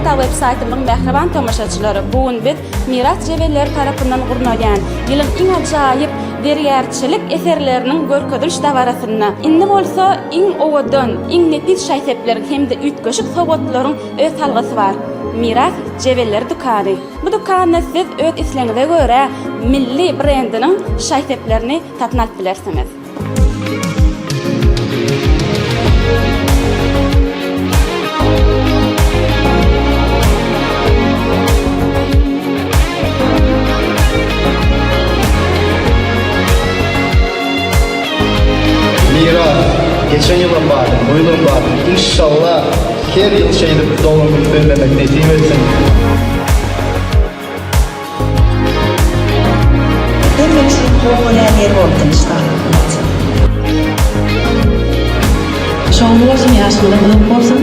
Portal web saýtymyzyň mähriban tomaşaçylary, bu gün biz Miras jebelleri tarapyndan gurnalýan ýylyň iň ajaýyp zergärçilik eserleriniň görkeziliş dabarasynda, indi bolsa iň owadan, iň nepis şaý-sepleriň hem-de üýtgeşik sowgatlaryň öz salgysy bar, Miras jebelleri dükany. Bu dükanda siz öz islegiňize görä milli brendiniň şaý-seplerini satyn alyp bilersiňiz. Miras, geçen ýylam bardym, bu ýylam bardym. Inşallah her ýyl şeýdip doglan gün bellemek nesip etsin. Hemme üçin gowy görýän ýeri bolsun saglyk bolsun. Şowly bolsun ýaşyňyz uzak bolsun.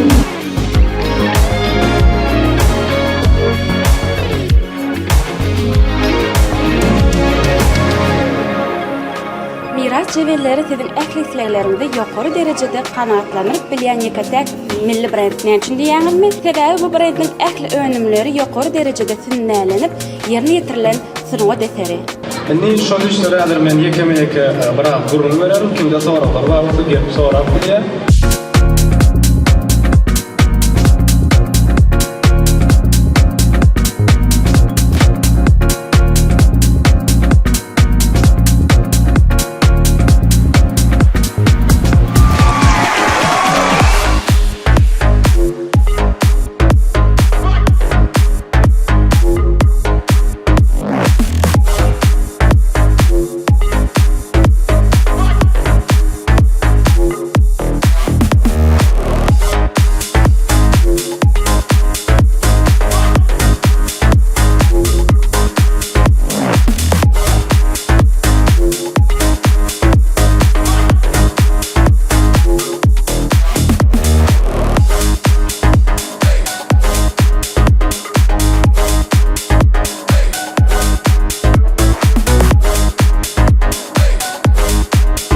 Miras jebelleri siziň ähli islegleriňizi ýokary derejede kanagatlandyryp bilýän ýeke-täk milli brend. Näme üçin diýýäňizmi? Sebäbi bu brendiň ähli önümleri ýokary derejede sünnälenip, ýerine ýetirilen sungat eseri. Indi şol işleri häzir men ýekeme-ýeke biraz gürrüň bererin. Kimde soraglar bar bolsa gelip sorap bilýär.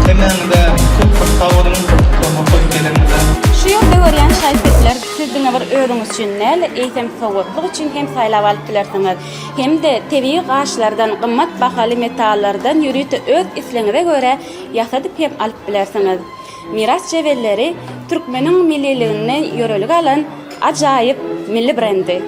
Hemmäňize köp köp sag boluň hormat goýup geleniňize. Şu ýerde görýän şaý-sepler siz diňe bir özüňiz üçin däl, eýsem sowgatlyk üçin hem saýlap alyp bilersiňiz. Hem-de tebigy gaşlardan, gymmat bahaly metallardan ýörite öz islegiňize görä ýasadyp hem alyp bilersiňiz. Miras jebelleri türkmeniň milliliginden ýörelge alan ajaýyp milli brendi.